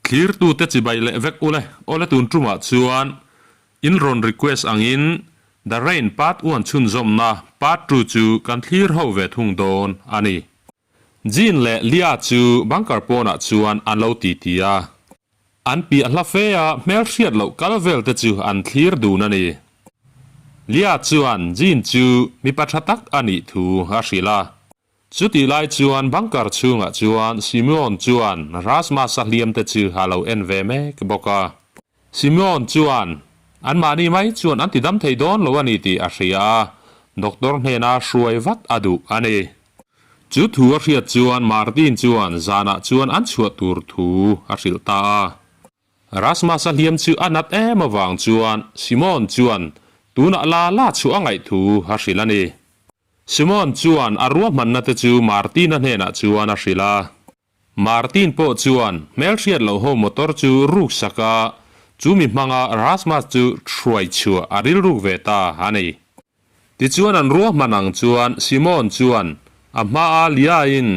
Thlirtute chibai leh vek ule. Awle tun tumah chuan in rawn request angin The Rain Part One chhunzawmna Part Two chu kan thlir ho ve thung dawn a ni. Jean leh Leah chu bunker pawnah chuan an lo titi a. An piah hla fe a hmelhriat loh kal vel te chu an thlir dun a ni. Leah chuan Jean chu mipa tha tak a nih thu a hrilh a. Chutih lai chuan bunker chhungah chuan Simeon chuan Rasmus-a hliam te chu a lo en ve mek bawk a. Simeon chuan anmahni mai chuan an ti dam thei dawn lo a ni tih a hria a, doctor hnena hruai vat a duh a ni. Chu thu a hriat chuan Martin chuan zanah chuan an chhuah tur thu a hrilh ta a. Rasmus-a hliam chu a nat em avang chuan Simon chuan tunah la la chhuah a ngaih thu a hrilh a ni. Simon chuan a ruahmanna te chu Martin-a hnenah chuan a hrilh a. Martin pawh chuan hmelhriat loh ho motor chu ruk sak a, chu mi hmanga Rasmus chu hruai chhuah a rilruk ve ta a ni. Tichuan an ruahman ang chuan Simon chuan a hmaa Liain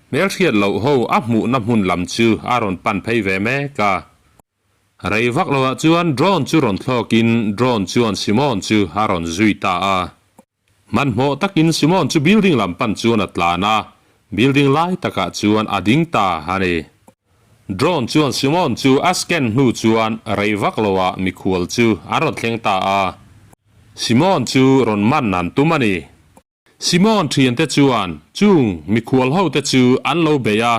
hmelhriat loh ho a hmuhna hmun lam chu a rawn pan phei ve mek a. Rei vak loah chuan drone chu rawn thlawkin drone chuan Simon chu a rawn zui ta a. Hmanhmawh takin Simon chu building lam pan chuan a tlan a, building lai takah chuan a ding ta a ni. Drone chuan Simon chu a scan hnu chuan rei vak loah mikhual chu an rawn thleng ta a. Simon chu rawn man an tum a ni. Simon thiante chuan chung mikhual ho te chu an lo bei a,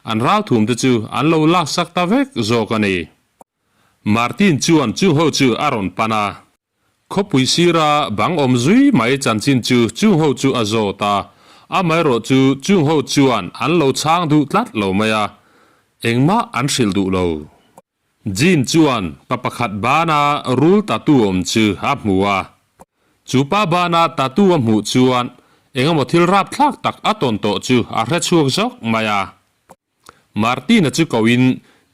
an ralthum te chu an lo laksak ta vek zawk a ni. Martin chuan chung ho chu a rawn pan a. Khawpui sira bang awm zui mai chanchin chu chung ho chu a zawt a, amaherawh chu chung ho chuan an lo chhang duh tlat lo mai a, engmah an hrilh duh lo. Jean chuan pa pakhat bana rul tattoo awm chu a hmu a, chu pa bana tattoo a hmuh chuan engemaw thil rapthlak tak a tawn tawh chu a hre chhuak zawk mai a. Martina chu koin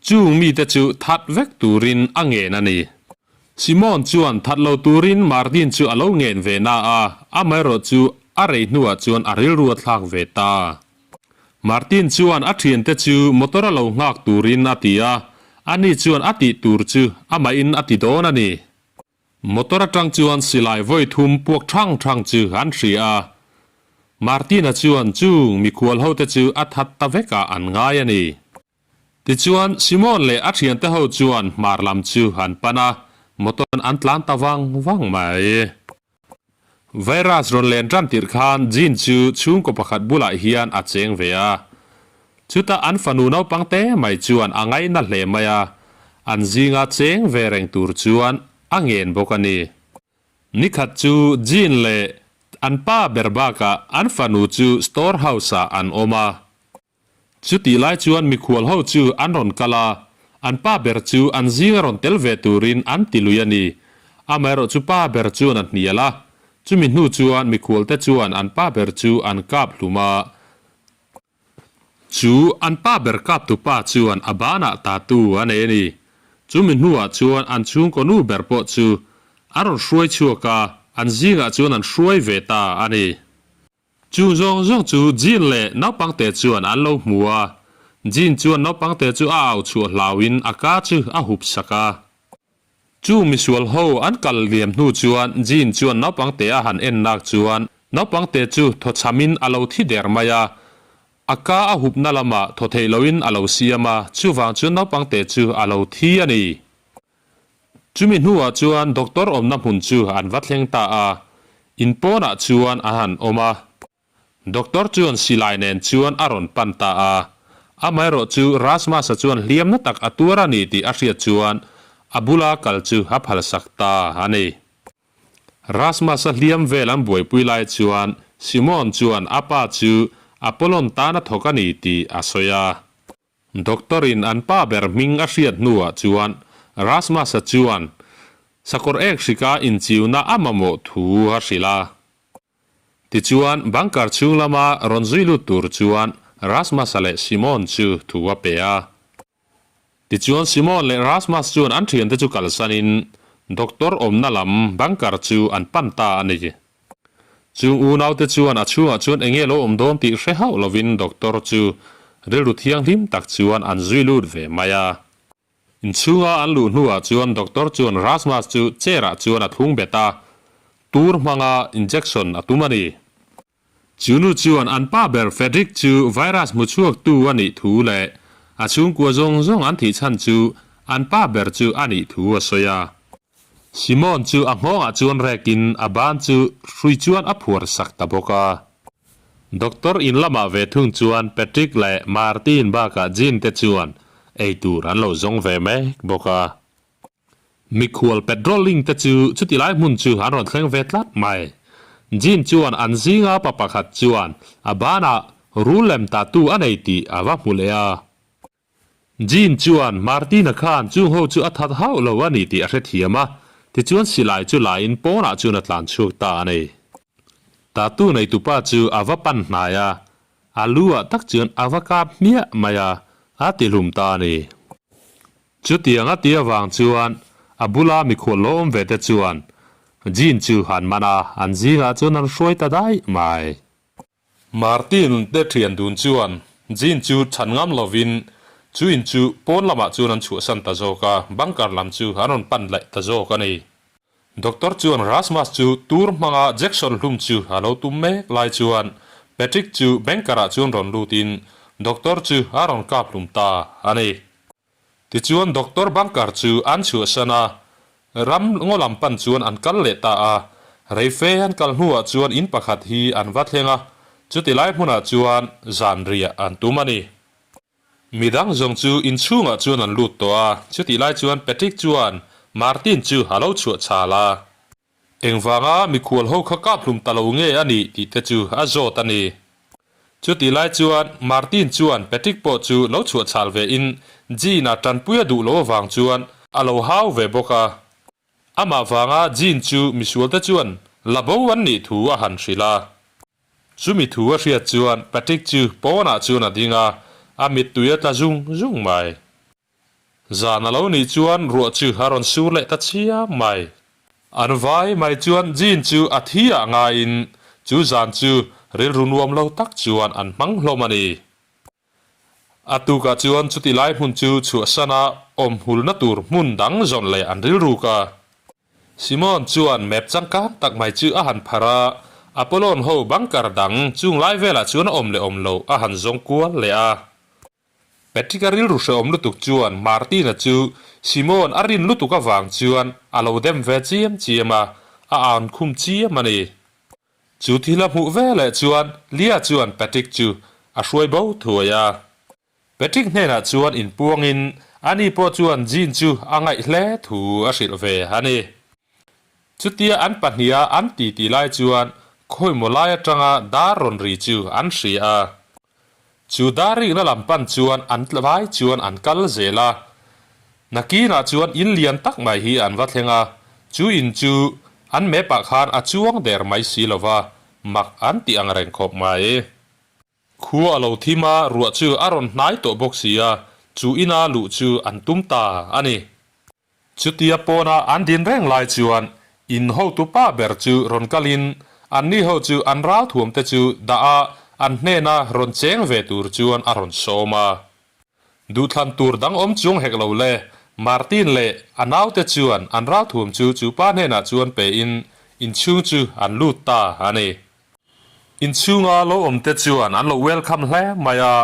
chung mite chu that vek turin a ngen a ni. Simon chuan that lo turin Martin chu a lo ngen ve na a, amaherawh chu a rei hnuah chuan a rilru a thlak ve ta. Martin chuan a thiante chu motor a lo nghak turin a ti a, ani chuan a tih tur chu amahin a ti dawn a ni. Motor atang chuan silai vawi thum puak thang thang chu an hria a, Martina chuan chung mikhual hote chu a that ta vekah an ngai a ni. Tichuan, Simon leh a thiante ho chuan hmar lam chu an pan a, motor an tlan ta vang vang mai. Virus rawn len tan tirh khan Jean chu chhungkaw pakhat bulah hian a cheng ve a. Chutah an fanu naupang te mai chuan a ngaihna hle mai a, an zinga cheng ve reng tur chuan a ngen bawk a ni. Nikhat chu Jean leh an pa ber bakah an fanu chu store house-ah an awm a. Chutih lai chuan mikhual ho chu an rawn kal a, an pa ber chu an zinga rawn tel ve turin an ti lui a ni. Amaherawh chu pa ber chuan a hnial a, chumi hnu chuan mikhualte chuan an pa ber chu an kap hlum a. Chu an pa ber kaptu pa chuan a banah tatu a nei a ni. Chumi hnuah chuan an chhungkaw nu ber pawh chu an rawn hruai chhuak a, an zingah chuan an hruai ve ta a ni. Chung zawng zawng chu Jean leh naupangte chuan an lo hmu a, Jean chuan naupangte chu a au chhuah hlauhin a ka chu a hup sak a. Chung misual ho an kal liam hnu chuan Jean chuan naupangte a han en nak chuan naupangte chu thawchhamin a lo thi der mai a, a ka a hupna lamah thaw theih loin a lo siam a, chuvang chuan naupangte chu a lo thi a ni. Chumi hnuah chuan doctor awmna hmun chu an va thleng ta a, in pawnah chuan a han awm a. Doctor chuan silai nen chuan a rawn pan ta a, amaherawh chu Rasmus-a chuan hliamna tak a tuar a ni tih a hriat chuan a bula kal chu a phalsak ta a ni. Rasmus-a hliam vel an buaipui lai chuan Simon chuan a pa chu Apollon tan a thawk a ni tih a sawi a. Doctor-in an pa ber hming a hriat hnuah chuan Rasmus-a chuan sakawr ek hrika inchiuna a mamawh thu a hrilh a. Tichuan, bunker chhung lama rawn zui lut tur chuan Rasmus-a leh Simon chu thu a pe a. Tichuan, Simon leh Rasmus chuan an thiante chu kalsanin doctor awmna lam bunker chu an pan ta a ni. Chung unaute chuan a chhungah chuan eng nge lo awm dawn tih hre hauh lovin doctor chu rilru thianghlim tak chuan an zui lut ve mai a. Inchhunga an luh hnuah chuan doctor chuan Rasmus chu chair ah chuan a thlung bet a, tur hmanga injection a tum a ni. Chu nu chuan an pa ber Frederick chu virus hmu chhuak tu a nih thu leh a chhungkua zawng zawng an thih chhan chu an pa ber chu a nih thu a sawi a. Simon chu a nghawngah chuan rekin a ban chu hrui chuan a phuar sak ta bawk a. Doctor in lamah ve thung chuan Patrick leh Martin bakah Jean te chuan ei tur an lo zawng ve mek bawk a. Mikhual patrolling te chu chuti lai hmun chu an rawn thleng ve tlat mai. Jean chuan an zinga pa pakhat chuan a banah rul lem tatu a nei tih a va hmu leh a. Jean chuan Martina khan chung ho chu a that hauh lo a ni tih a hrethiam a, tichuan silai chu laiin pawnah chuan a tlan chhuak ta a ni. Tatu neitupa chu a va pan hnai a, a lu ah tak chuan a va kap hmiah mai a, a tihlum ta a ni. Chutiang a ti avang chuan a bula mikhual lo awm ve te chuan Jean chu han man a, an zingah chuan an hruai ta daih mai. Martin te thian dun chuan Jean chu chhan ngam lovin chu in chu pawn lamah chuan an chhuahsan ta zawk a, bunker lam chu an rawn pan leh ta zawk a ni. Doctor chuan Rasmus chu tur hmanga Jackson hlum chu a lo tum mek lai chuan Patrick chu banker ah chuan rawn lutin Doctor chu a rawn kap hlum ta a ni. Tichuan Doctor Bunker chu an chhuahsan a, ram ngaw lam pan chuan an kal leh ta a. Reife an kal hnuah chuan in pakhat hi an va thleng a, chuti lai hmunah chuan zan riah an tum a ni. Midang zawng chu inchhungah chuan an lut tawh a, chutih lai chuan Patrick chuan Martin chu a lo chhuah chhal a. Engvanga mikhual ho kha kap hlum ta lo nge a nih tih te chu a zawt a ni. Chutih lai chuan Martin chuan Patrick pawh chu lo chhuah chhal ve in Jean a tanpui a duh lo avang chuan a lo hau ve bawk a. Amah vanga Jean chu misual te chuan la bo an nih thu a han hrilh a. Chumi thu a hriat chuan Patrick chu pawnah chuan a ding a, a mittui a tla zung zung mai. Zan a lo nih chuan ruah chu a rawn sur leh ta chiam mai. An vai mai chuan Jean chu a thi ah ngaiin chu zan chu rilru nuam lo tak chuan an hmang hlawm a ni. A tukah chuan chuti lai hmun chu chhuahsana awm hulna tur hmun dang zawn leh an rilruk a. Simon chuan map changkang tak mai chu a han pharh a, Apollon ho bunker dang chung lai velah chuan a awm leh awm loh a han zawng kual leh a. Patrick-a rilru hrehawm lutuk chuan Martin-a chu Simon a rin lutuk avang chuan a lo dem ve chiam chiam a, a aun khum chiam a ni. Chu thil a hmuh veleh chuan Lia chuan Patrick chu a hruai bo thuai a. Patrick hnenah chuan inpuangin ani pawh chuan Jean chu a ngaih hle thu a hrilh ve a ni. Chutia an pahniha an titi lai chuan khawimaw lai atanga dar rawn ri chu an hria a. Chu dar rikna lam pan chuan an vai chuan an kal zel a. Nakinah chuan in lian tak mai hi an va thleng a, chu in chu an map ah khan a chuang der mai si lo va, mak an tih ang reng khawp mai. Khua a lo thim a, ruah chu a rawn hnai tawh bawk si a, chu ina luh chu an tum ta a ni. Chutia pawna an din reng lai chuan in hotu pa ber chu rawn kalin anni ho chu an ralthuam te chu dah a, an hnena rawn cheng ve tur chuan a rawn sawm a. Duhthlan tur dang awm chuang hek lo le, Martin leh a naute chuan an ralthuam chu chu pa hnenah chuan pein inchhung chu an lut ta a ni. Inchhunga lo awm te chuan an lo welcome hle mai a,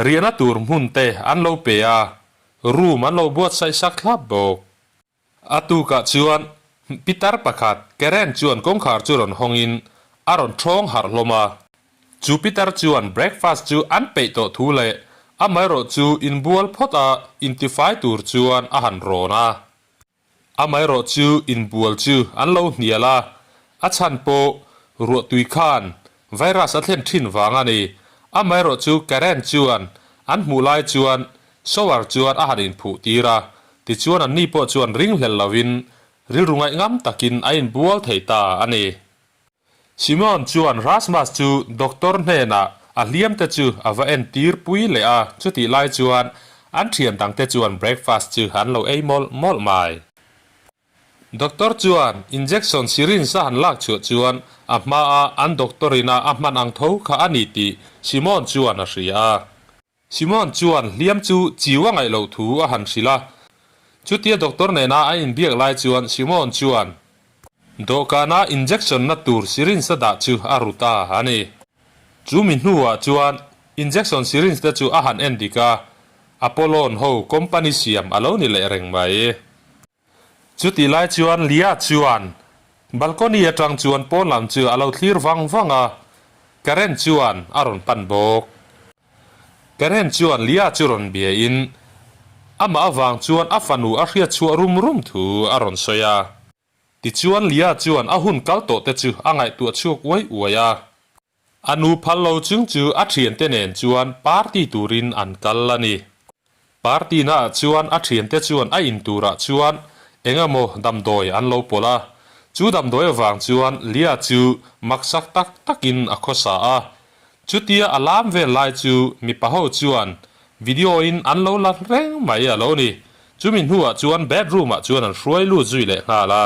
riahna tur hmun te an lo pe a, Room an lo buatsaih sak thlap bawk. A tukah chuan pitar pakhat Karen chuan kawngkhar chu rawn hawngin a rawn thawng harh hlawm a. Chu pitar chuan breakfast chu an peih tawh thu leh amaherawh chu inbual phawt a intifai tur chuan a han rawn a. Amaherawh chu inbual chu an lo hnial a, a chhan pawh ruahtui khan virus a thlen thin vang a ni. Amaherawh chu Karen chuan an hmuh lai chuan shower chuan a han inphuh tir a, tichuan anni pawh chuan ringhlel lovin rilru ngaihngam takin a inbual thei ta a ni. Simon chuan Rasmus chu doctor hnenah a hliam te chu a va en tir pui leh a, chutih lai chuan an thian dang te chuan breakfast chu an lo ei mawlh mawlh mai. Doctor chuan injection syringe a han lak chhuah chuan a hmaa an doctor ina a hman ang tho kha a ni tih Simon chuan a hria a. Simon chuan hliam chu chiu a ngaih loh thu a han hrilh a. Chutia doctor nena a inbiak lai chuan Simon chuan dawhkana injection na tur syringe a dah chu a ru ta a ni. Chu mi hnuah chuan injection syringe te chu a han en dik a, Apollon ho company siam a lo ni leh reng mai. Chutih lai chuan Lia chuan balcony atang chuan pawn lam chu a lo thlir vang vang a, Karen chuan a rawn pan bawk. Karen chuan Lia chu rawn bia in amah avang chuan a fanu a hriat chhuah rum rum thu a rawn sawi a. Tichuan Lia chuan a hun kal tawh te chu a ngaihtuah chhuak uai uai a. A nu phal lo chung chu a thiante nen chuan party turin an kal a ni. Party naah chuan a thiante chuan a in turah chuan eng emaw damdawi an lo pawlh a. Chu damdawi avang chuan Lia chu maksak tak takin a khawsa a. Chutia a lam vel lai chu mipa ho chuan video in an lo la reng mai a lo ni. Chumi hnuah chuan bedroom ah chuan an hruai lut zui leh nghal a.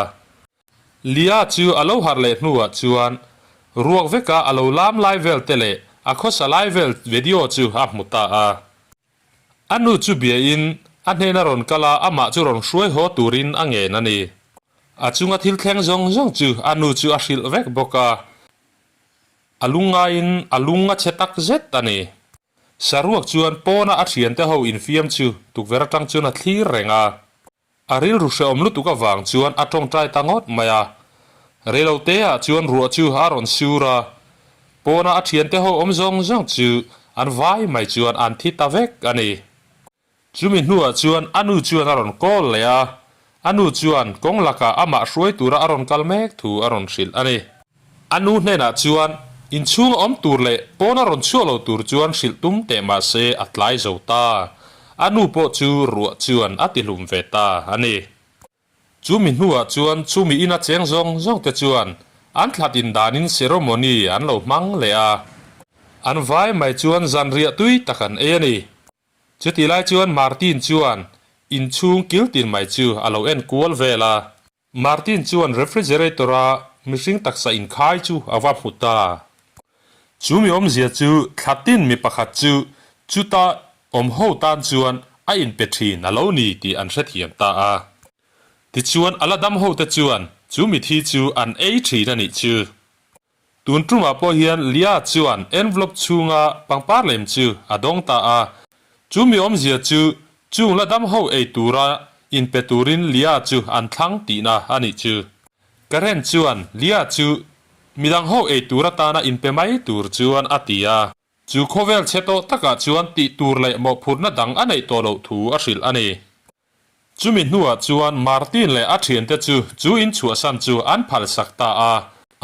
Lia chu a lo harh leh hnuah chuan ruak veka a lo lam lai vel te leh a khawsa lai vel video chu a hmu ta a. A nu chu biain a hnena rawn kal a, amah chu rawn hruai haw turin a ngen a ni. A chunga thil thleng zawng zawng chu a nu chu a hrilh vek bawk a, a lungngaiin a lung a chhe tak zet a ni. Saruak chuan pawna a thiante ho infiam chu tukverh atang chuan a thlir reng a. A rilru hrehawm lutuk avang chuan a tawngtai ta ngawt mai a. Reiloteah chuan ruah chu a rawn sur a, pawna a thiante ho awm zawng zawng chu an vai mai chuan an thi ta vek a ni. Chumi hnuah chuan a nu chuan a rawn call leh a, a nu chuan kawng lakah amah hruai tura a rawn kal mek thu a rawn hrilh a ni. A nu hnenah chuan inchhung a awm tur leh pawn a rawn chhuak lo tur chuan hrilh tum teh mah se a tlai zo ta. A nu pawh chu ruah chuan a ti hlum ve ta a ni. Chu mi hnuah chuan chumi ina cheng zawng zawng te chuan an thlat indanin ceremony an lo hmang leh a. An vai mai chuan zanriah tui tak an ei a ni. Chutih lai chuan Martin chuan inchhung kil tin mai chu a lo en kual vel a. Martin chuan refrigerator-a mihring taksa inkhai chu a va hmu ta. Chu mi awmzia chu thlatin mi pakhat chu chuta awm ho tan chuan a inpe thin a lo ni tih an hrethiam ta a. Tichuan a la dam hote chuan chu mithi chu an ei thin a nih chu. Tun tumah pawh hian Lia chuan envelope chhunga pangpar lem chu a dawng ta a. Chu mi awmzia chu chung la dam ho ei tura inpe turin Lia chu an thlang tihna a nih chu. Karen chuan Lia chu midang ho ei tur atana inpe mai tur chuan a ti a. Chu khawvel chhe tawh takah chuan tih tur leh mawhphurhna dang a neih tawh loh thu a hrilh a ni. Chumi hnuah chuan Martin leh a thiante chu chu in chhuahsan chu an phalsak ta a.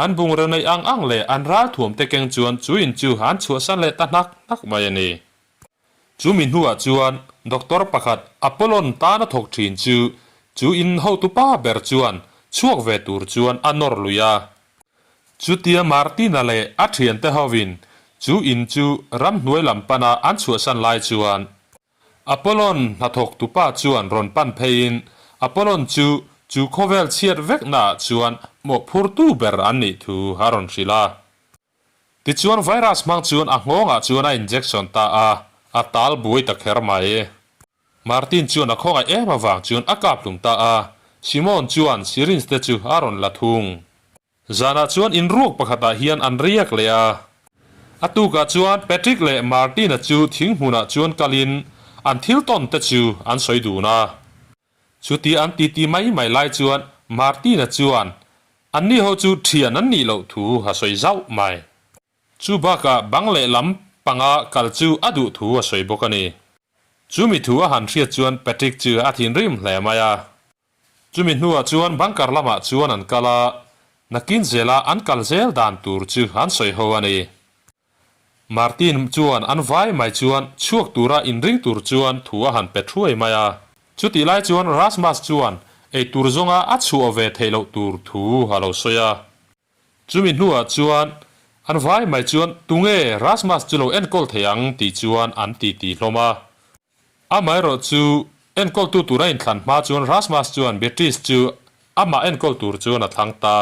An bungraw neih ang ang leh an ralthuam te keng chuan chu in chu an chhuahsan leh ta hnak hnak mai a ni. Chumi hnuah chuan doctor pakhat Apollon tana thawk thin chu chu in hotupa ber chuan chhuak ve tur chuan a nawr lui a. Chutia Martina leh a thiante hovin chu in chu ramhnuai lam pana an chhuahsan lai chuan Apollon hnathawk tupa chuan rawn pan pheiin Apollon chu chu khawvel chhiat veknaah chuan mawhphurtu ber an nih thu a rawn hrilh a. Tichuan virus hmang chuan a nghawngah chuan a injection ta a, a tal buai ta kher mai. Martin chuan a khawngaih em avang chuan a kap hlum ta a, Simon chuan syringe te chu a rawn la thung. Zanah chuan inruak pakhatah hian an riak leh a. A tukah chuan Patrick leh Martin-a chu thing hmunah chuan kalin an thil tawn te chu an sawi dun a. Chuti an titi mai mai lai chuan Martin-a chuan anni ho chu thian an nih loh thu a sawi zauh mai. Chu bakah bang leh lam panga kal chu a duh thu a sawi bawk a ni. Chumi thu a han hriat chuan Patrick chu a thinrim hle mai a. Chumi hnuah chuan bunker lamah chuan an kal a, nakin zela an kal zel dan tur chu an sawi ho a ni. Martin chuan an vai mai chuan chhuak tura inring tur chuan thu a han pe thuai mai a. Chutih lai chuan Rasmus chuan ei tur zawnga a chhuah ve theih loh tur thu a lo sawi a. Chumi hnuah chuan an vai mai chuan tunge Rasmus chu lo enkawl thei ang tih chuan an titi hlawm a. Amaherawh chu, enkawltu tura inthlan hma chuan Rasmus chuan Beatrice chu amah enkawl tur chuan a thlang ta.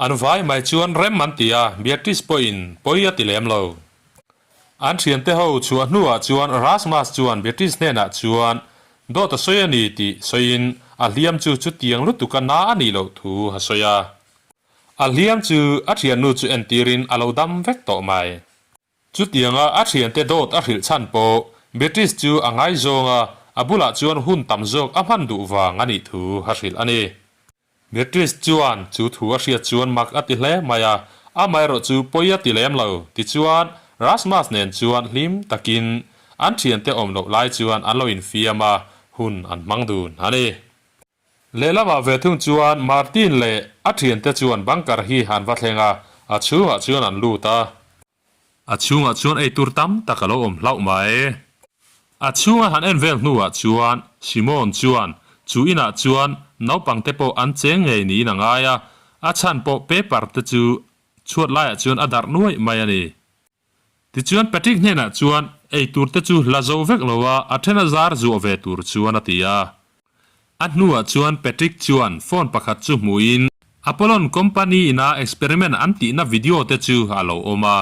An vai mai chuan rem an ti a, Beatrice pawhin pawi a ti lem lo. An thiante ho chhuah hnuah chuan Rasmus chuan Beatrice hnenah chuan. Dawt a sawi a ni tih sawiin a hliam chu chutiang lutuka na a nih loh thu a sawi a. A hliam chu a thiannu chu entirin a lo dam vek tawh mai. Chutianga a thiante dawt a hrilh chhan pawh Beatrice chu a ngaizawng a, a bulah chuan hun tam zawk a hman duh vang a nih thu a hrilh a ni. Beatrice chuan chu thu a hriat chuan mak a ti hle mai a, amaherawh chu pawi a ti lem lo. Tichuan, Rasmus nen chuan hlim takin an thiante awm loh lai chuan an lo infiam a, hun an hmang dun a ni. Lehlamah ve thung chuan Martin leh a thiante chuan bunker hi an va thleng a, a chhungah chuan an lut a. A chhungah chuan eitur tam tak a lo awm hlauh mai. A chhunga han en vel hnuah chuan Simon chuan chu inah chuan naupang te pawh an cheng ngei niin a ngai a, a chhan pawh paper te chu chhuat laiah chuan a darh nuaih mai a ni. Tichuan Patrick hnenah chuan eitur te chu la zo vek lo a, a then a zar zuah ve tur chuan a ti a. A hnuah chuan Patrick chuan phone pakhat chu hmuhin Apollon Company ina experiment an tihna video te chu a lo awm a.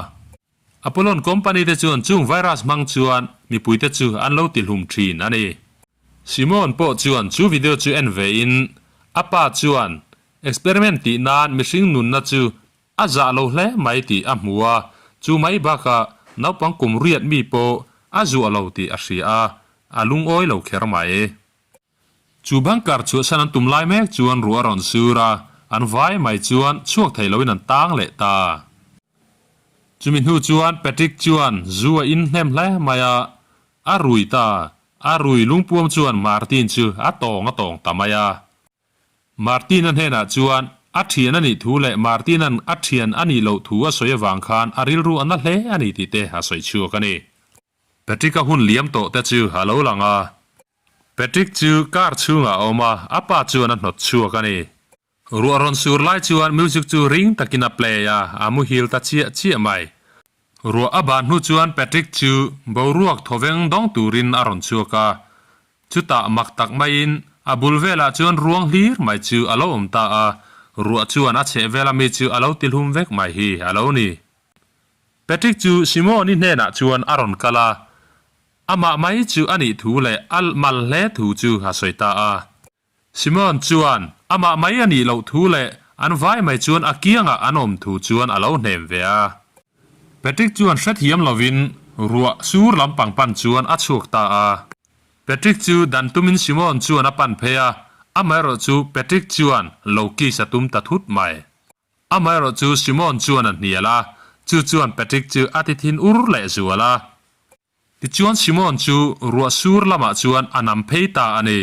Apollon Company te chuan chung virus hmang chuan mipuite chu an lo tihlum thin a ni. Simon pawh chuan chu video chu en vein a pa chuan experiment tih nan mihring nunna chu A zah lo hle mai tih a hmu a, chu mai bakah naupang kum riat mi pawh a zuah lo tih a hria a, a lungawi lo kher mai. Chu bunker chhuahsan an tum lai mek chuan ruah a rawn sur a, an vai mai chuan chhuak thei loin an tang leh ta. Chumi hnu chuan Patrick chuan zu a in hnem hle mai a, a rui ta, a rui lungpuam chuan Martin chu a tawng a tawng ta mai a. Martin-a hnenah chuan a thian a nih thu leh Martin-a'n a thian a nih loh thu a sawi avang khan a rilru a na hle a ni tih te a sawi chhuak a ni. Patrick-a hun liam tawh te chu a lo lang a. Patrick chu car chhungah a awm a, a pa chuan a hnawt chhuak a ni. Ruah rawn sur lai chuan music chu ring takin a play a, a muhil ta chiah chiah mai. Ruah a ban hnu chuan Patrick chu boruak thawveng dawng turin a rawn chhuak a, Chutah mak tak maiin a bul velah chuan ruang hlir mai chu a lo awm ta a, ruah chuan a chheh vela mi chu a lo tihlum vek mai hi a lo ni. Patrick chu Simone-i hnenah chuan a rawn kal a, amah mai chu a nih thu leh a mal hle thu chu a sawi ta a. Simone chuan amah mai a nih loh thu leh an vai mai chuan a kiangah an awm thu chuan a lo hnem ve a. Patrick chuan hrethiam lovin ruah sur lampang pan chuan a chhuak ta a. Patrick chu dan tumin Simone chuan a pan phei a, amaherawh chu Patrick chuan lo kiss a tum ta thut mai. Amaherawh chu Simone chuan a hnial a, chu chuan Patrick chu a ti thin ur leh zual a. Tichuan Simon chu ruah sur lamah chuan a nam phei ta a ni.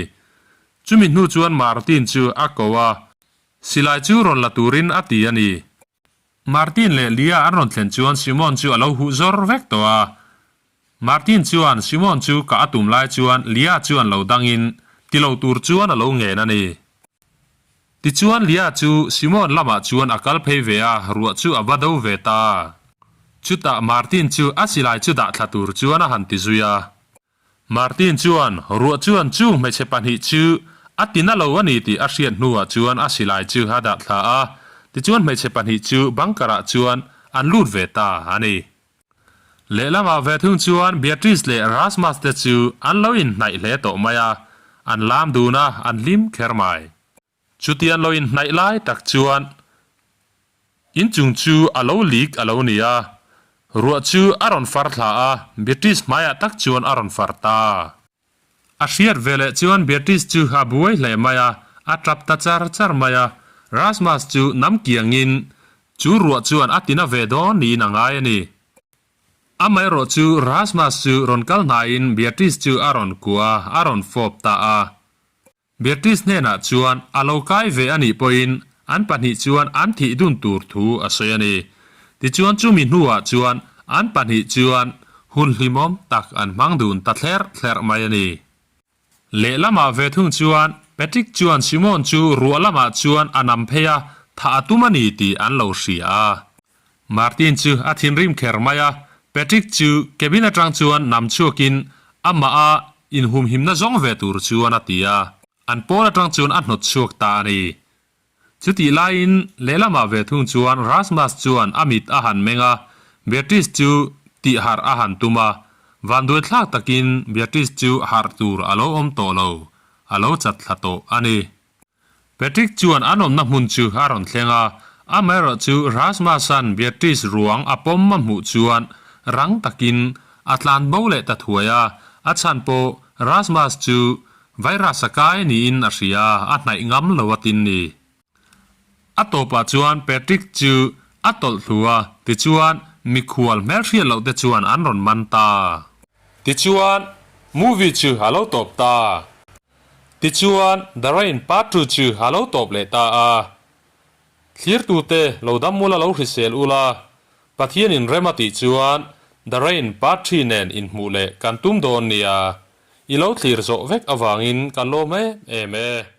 Chumi hnu chuan Martin chu a ko a, silai chu rawn la turin a ti a ni. Martin leh Lia an rawn thlen chuan Simon chu a lo huh zawr vek tawh a. Martin chuan Simon chu kah a tum lai chuan Lia chuan lo dangin ti lo tur chuan a lo ngen a ni. Tichuan Lia chu Simon lamah chuan a kal phei ve a, ruah chu a va do ve ta. Chutah Martin chu a silai chu dah thla tur chuan a han ti zui a. Martin chuan ruah chuan chung hmeichhe pahnih chu a ti na lo a ni tih a hriat hnuah chuan a silai chu a dah thla a, tichuan hmeichhe pahnih chu bunker ah chuan an lut ve ta a ni. Lehlamah ve thung chuan Beatrice leh Rasmus te chu an lo inhnaih hle tawh mai a, an lam dun a, an hlim kher mai. Chuti an lo inhnaih lai tak chuan inchung chu a lo lik a lo ni a, ruah chu a rawn far thla a, Beatrice hmaiah tak chuan a rawn far ta. A hriat ve leh chuan Beatrice chu a buai hle mai a, a tap ta char char mai a. Rasmus chu nam kiangin chu ruah chuan a tina ve dawn niin a ngai a ni. Amaherawh chu Rasmus chu rawn kal hnaiin Beatrice chu a rawn kuah a, a rawn fawp ta a. Beatrice hnenah chuan a lo kai ve a nih pawhin an pahnih chuan an thih dun tur thu a sawi a ni. Tichuan chumi hnuah chuan an pahnih chuan hun hlimawm tak an hmang dun ta thlerh thlerh mai a ni. Lehlamah ve thung chuan Patrick chuan Simon chu ruah lamah chuan a nam phei a, thah a tum a ni tih an lo hria a. Martin chu a thinrim kher mai a, Patrick chu cabin atang chuan nam chhuakin amah a inhumhimna zawng ve tur chuan a ti a, an pawn atang chuan a hnawt chhuak ta a ni. Chutih laiin lehlamah ve thung chuan Rasmus chuan a mit a han meng a, Beatrice chu tihharh a han tum a. Vanduaithlak takin Beatrice chu harh tur a lo awm tawh lo, a lo chat thla tawh a ni. Patrick chuan an awmna hmun chu a rawn thleng a, amaherawh chu Rasmus-a'n Beatrice ruang a pawm a hmuh chuan rang takin a tlan bo leh ta thuai a, a chhan pawh Rasmus chu virus a kai niin a hria, a hnaih ngam lo a tin ni. A tawpah chuan Patrick chu a tawlh thlu a, tichuan mikhual hmelhriat loh te chuan an rawn man ta. Tichuan movie chu a lo tawp ta. Tichuan The Rain Part Two chu a lo tawp leh ta a. Thlirtute lo dam ula lo hrisel ula, Pathianin rem a tih chuan The Rain Part Three nen inhmuh leh kan tum dawn nia. I lo thlir zawh vek avangin ka lawm em em e.